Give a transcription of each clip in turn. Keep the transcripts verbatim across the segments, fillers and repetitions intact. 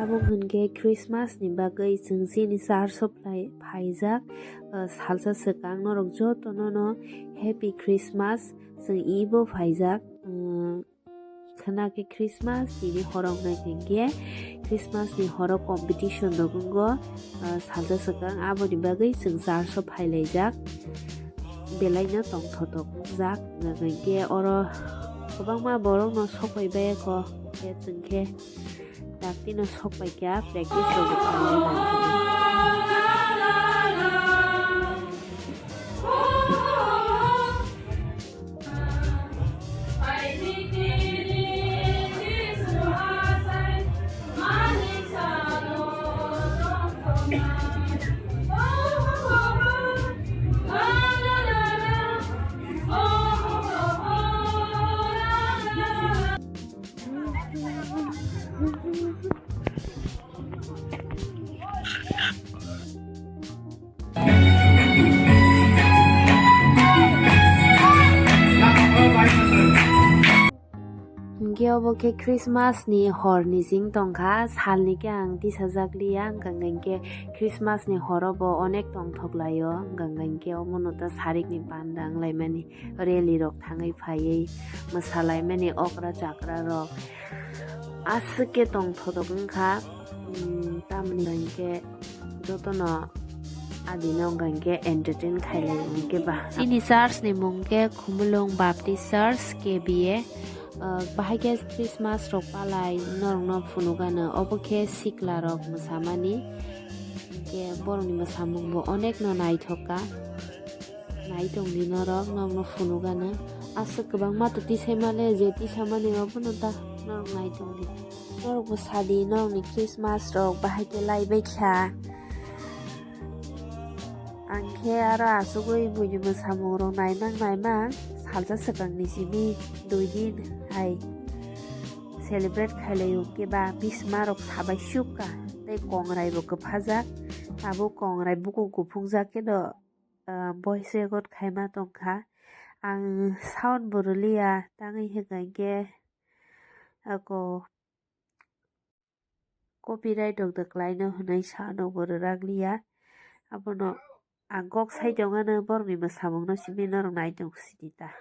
Abo hwnkhe Christmas ni bagwi chwng chini church o phlai-, phaijak, ah, salsa swkang norok jotono no Happy Christmas chwng ibo phaijak. Ah, khwna khe Christmas nini horo wngnai hwnkhe Christmas ni horo competition rok wngo, ah, salsa swkang aboni bagwi chwng church o phailaijak. Belai no tongthotok wngjak, hwnkhe oro kwbangma borok no sokoi bai kho, khe chwng khe dakti no sok pai kha, practice rok bo khlai nai. Hwnkhe obo khe Christmas ni hor ni sing tongkha, sal ni khe ang tisajak liya, wngkha hwnkhe Christmas ni horo bo onek tongthok laio, wngkha hwnkhe omo no ta sarik ni panda wnglaimani, rally rok thangwi phaiwi mwsalaimani okra chakra rok aswk khe tongthotok wngkha, um, tamoni hwnkhe jotono adino wngkha hwnkhe entertain khailai hwnkhe ba. Chini church ni mung khe Khumulwng Baptist Church, K B A. Ah, bahai khe Christmas rok palai norokno phunukgano, obo khe sikla rok mwsamani, hwnkhe borokni mwsamung bo onek no naithok kha. Nai tongdi norok, norokno phunukgano. Aswk kwbangma to tisai male, je tisamani rok bono ta norok nai tongdi. Norokbo sadi, norokni Christmas rok bahai khe lai bai kha. Ang khe aro asugwi buini mwsamung rok naimang naimang salsa swkang ni simi dui din hai celebrate khailai o khe ba bisma rok sabai suk kha tei kongrai bo kwphajak. Abo kongrai bukhuk kuphukjak khe do ah, voice record khaima tongkha. Ang sound bo rwliya, tangwi hwnkha hwnkhe ako copyright rok da kwlaino hwnwi sound rok bo rwrakliya. Abono ang kok sai tongmano borokni mwsamungno simi norok nai tong sidi ta.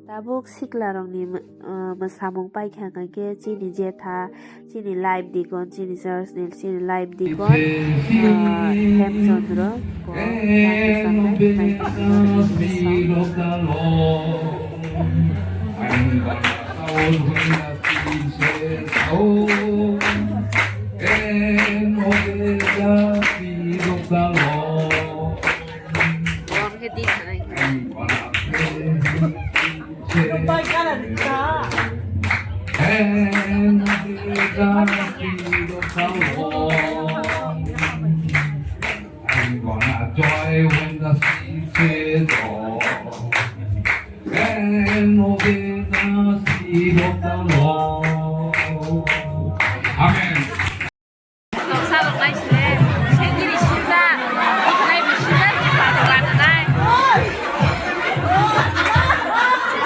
Tabuk siklarokni mw-, ah, mwsamung paikha hwnkhe chini jetha, chini live deacon, chini church ni chini live deacon, ah, Hemchandra ko, I'm gonna joy when the sea says oh. And oh, when the sea goes along. Amen. Noksa rok nai sile, sengiri sida, nai bi sida, sida rok lana nai.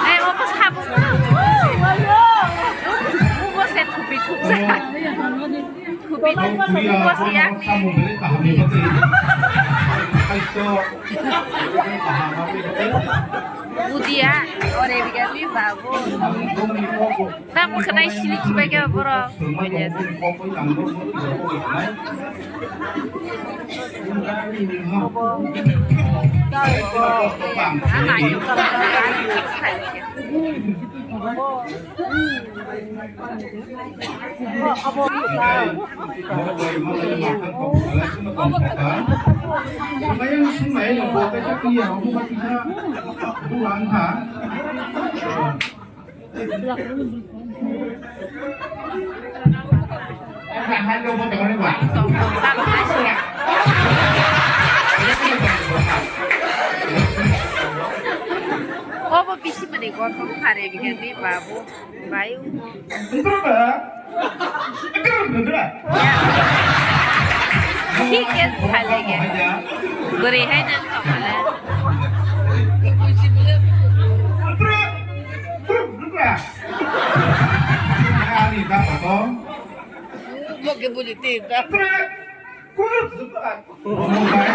Nai obo sabuk. Obo se thupi thuksa. Thupi thuksa yakni. Budia, ore bigami babu. Tamo khnai sili kibai khe borok. Ama yung kala. Obo bisi mani kothok khare bigani babu. Bayu. Entrada. Entrada. Thik khe thai lai khe. Bwrwi hai nang tong kha le. Ani da kotor. Mo ke buli te da. Omo bai,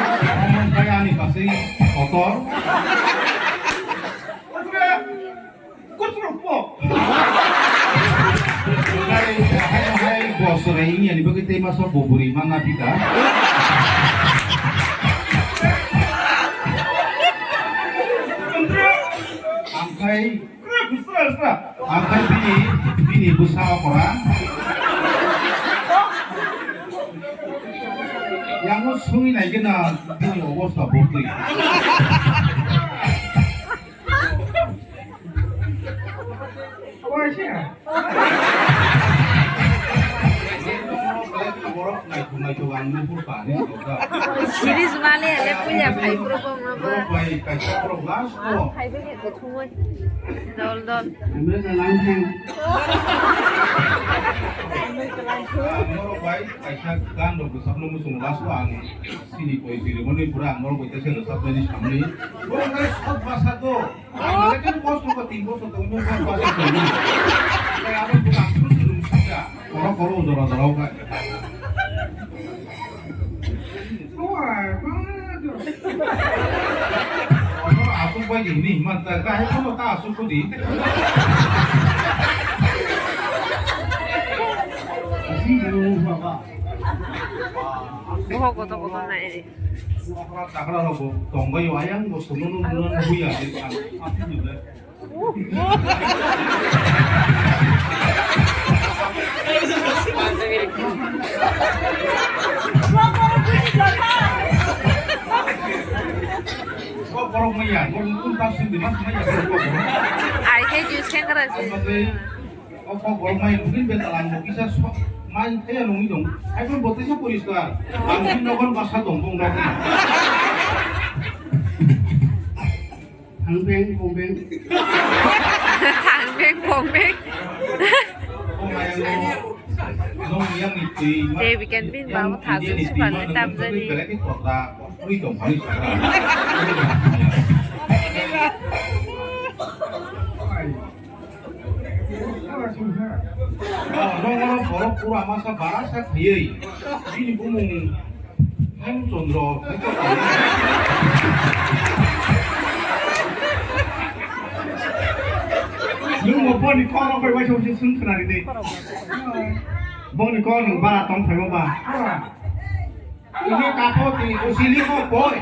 omo bai ani pasai kotor. Kuchuk po. Hai, hai, hai, bosor hai, ini ani bagwi tei masa bobori mana pita. Angkai, angkai bini, bini bwsa okora. Yang sungwi nai gena bini obosta botwi. Series male le puya phai pro bong no ba. Phai be ne ko thumoi. Dol dol. Norok bai kaisa gan rok bwsakno muchung last o ang sini koi siri mani pura ang norok bai kaisa rwchapnani samni. Norok bai sot basa to. Ang belai khe kosto kho tin bosor tong nung khe basa tong nung. Khe abo buka asuk se rung sika. Oro koro jora jora khe. Oro asuk bai di hini himanta khe hai kono ta asuk kho di. Boho koto koto nai. Takra rok bo tongbai o ayang bo sono no no no huya de kan. Ko borok maya, ko kun ta sin de mas maya ko. Ai khe ju sengra si. O kok borok mai bugin beta lang bo kisa so mai thaya nungwi dong. Hai phano bo teisa poriskar. Ang tin nogon basa dong bong rok. Thang beng kong beng. Thang beng kong beng. Dei biken bin ba mo thajin sukar ni tam jani. Belai khe kota koi dong phani sukar. Nongno borok pura masa bara sa khayui. Bini bumung Hemchandra. Nwng bo boni kok rok bai waisa waisa swng khwnari de. Boni kok nwng bara tong phaima ba. Ini kapo ti usili ko boy.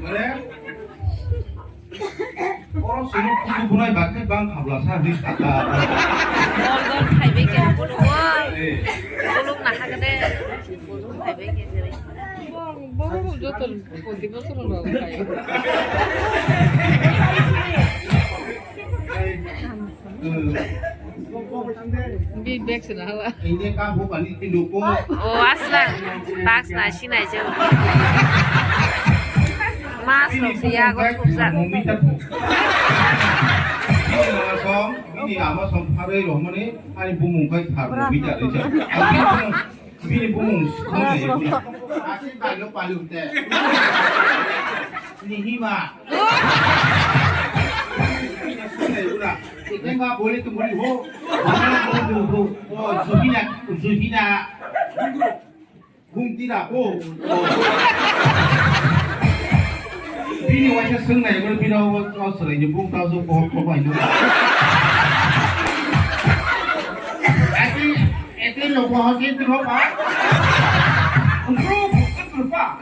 Mare. Oro sini kudu bunai bakhe bang khabla sa ri saka. Bol bol khaibe ke bulugo. Eh. Buluk na hagade. Bol khaibe ke jere. Bol bol joto poti bosor no khai. Big bag sina hala. Inde ka bo pani tindo ko. O asla. Bag na sinai je. Mas no siya go thukjak. Bini ama song, bini ama song pharwi romani, ani bumung kai thar mo bida rijak. Bini bumung song. Asi kailo palu te. Nihima. Itenga bole tu bole ho. O, Zuhina, Zuhina. Bung tira ko. Bini waisa swng nai ko bini o swrai ni bung ta so ko ko bai no. Ati ati lo ko ha ke tro pa. Bro ko tro pa.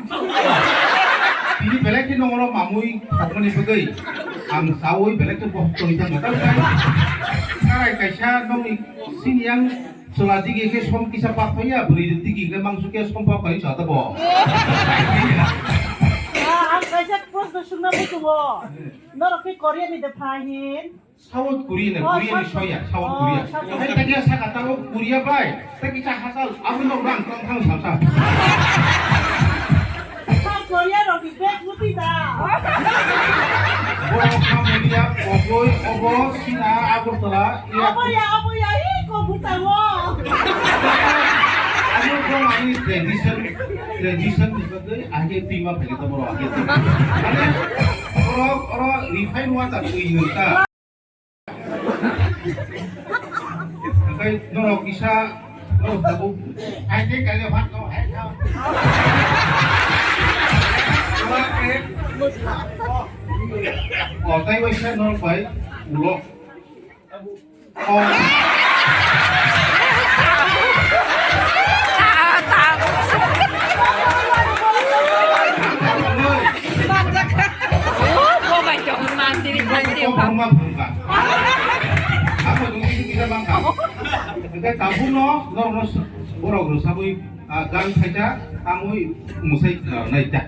Bini belai ke nongro mamui thokmani bagwi ang sawi belai ke bohok tong tang ta. Sarai kaisa nongni sini yang Chwla digi khe som kisa pathaiya, bwrwi digi khe mangso khe som pathai sa tabo. Ah, ang kaisa proshno swngna muchungo. Norok khe Korea ni de phai hin? South Korea ni, oh, Korea ni South soya, South Korea. Oh, South Korea. Hai takia saka tabo Korea bai, ta kisa hachal, abo no rang tong thang sa sa. South Korea rok ni bag muti da. Bo Cambodia, Koboi, obo China, Agartala, iya. Abo ya, abo ya, i ko buta wo. Ani tradition, tradition ni bagwi age tima phege to borok age tima. Mane borok oro refine water twi nung ta. Kai norok kisa norok tabuk. Hai de kale phat ko hai kha. Ora ke. O tai waisa norok bai ulo. Tabukno norokno borok rwsabwi, ah, gan phaikha, tamwi mwsai, ah, naikha.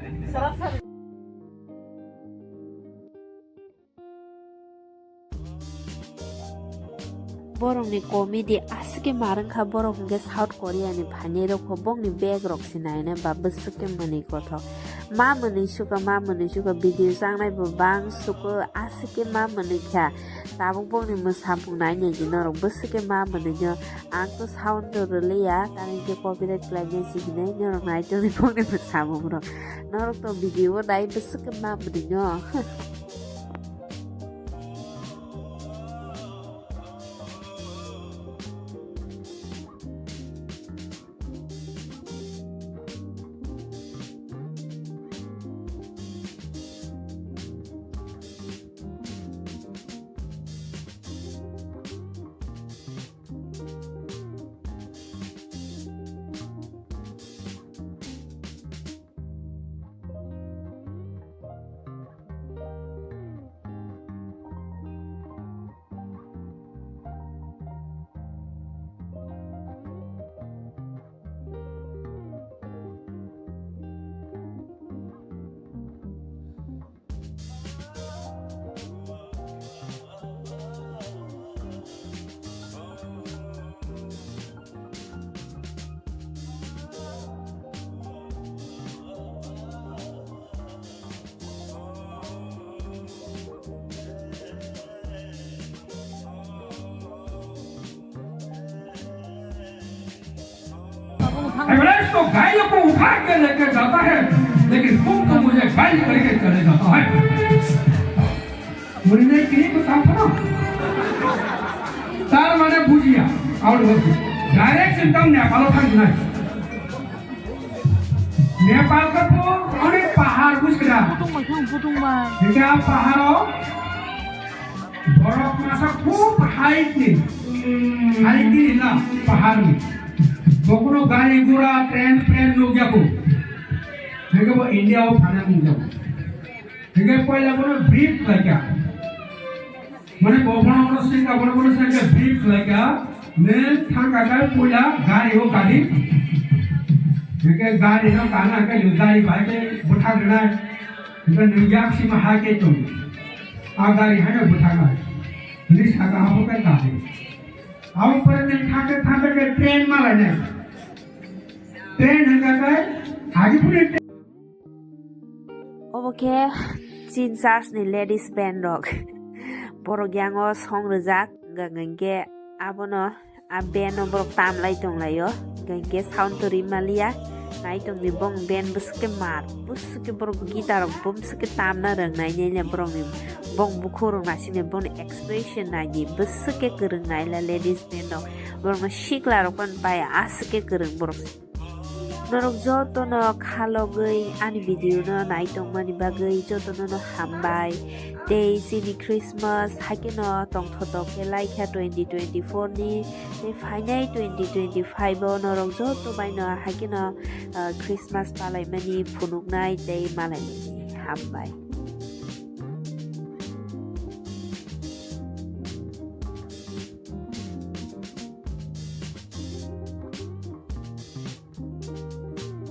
Borokni comedy aswk khe mar wngkha, borok hwnkhe South Korea ni phainai rok kho, bongni bag rok se naina ba bwswk khe mwnwi kothok. Ma mwnwi sukha, ma mwnwi sukha, video changnai bo bang sukha, aswk khe ma mwnwi kha. Tabuk bongni mwsamung nainai di norok bwswk khe ma mwnwi no, ang to sound to rwliya, tang hwnkhe copyright khlainai se hinwi norok naitongdi bongni mwsamung rok. Norok to video o nai bwswk khe ma mwnwi no. Everest तो गायों को उठा के लेके जाता है, लेकिन तुमको मुझे गाइड करके चले जाता है। मुझे नहीं किसी को काम करो। तार माने बुझिया, और वो डायरेक्ट एकदम नेपाल उठा के नहीं। नेपाल का तो अनेक पहाड़ कुछ करा। Putung bai, putung bai. क्या पहाड़ हो? Borok masa khub high ni, high ni na pahar ni. Bokuno gari gura, train, plane nukya ko. Hingke bo India o thana nukya ko. Hingke poila bono brief laikya. Mane bo bono bono singka, bono bono singka brief laikya. Neng thangka kai poila gari o gari. Hingke gari no kana kai gari bai ke buthak rwnai. Hingke nung yak sima hai ke tong. A gari hai no buthak nai. Hini saka habo kai gari. Abo pore neng thangke thangke ke train malai nai. Train hingka kai agi puni train. Obo khe chin church ni ladies band rok. Borok yango song rwjak, hingka hingke abono a band o borok tamlai tonglaio. Hingka hingke sound to rimaliya. Naitongni bong band bwswk khe mar, bwswk khe borok guitar rok bo bwswk khe tamna rwngnai nailia borokni bong bukhuk rok naisingni bongni expression naidi bwswk khe kwrwng naila ladies band rok. Borokno sikla rok phano pai aswk khe kwrwng borok. Norok jotono khalogwi ani video no naitongmani bagwi jotono no hambai. Tei chini Christmas haikhe no tongthotok khe laikha twenty twenty-four ni. Tei phainai twenty twenty-five o norok joto bai no haikhe no, ah, Christmas palaimani phunuknai tei malaimani. Hambai.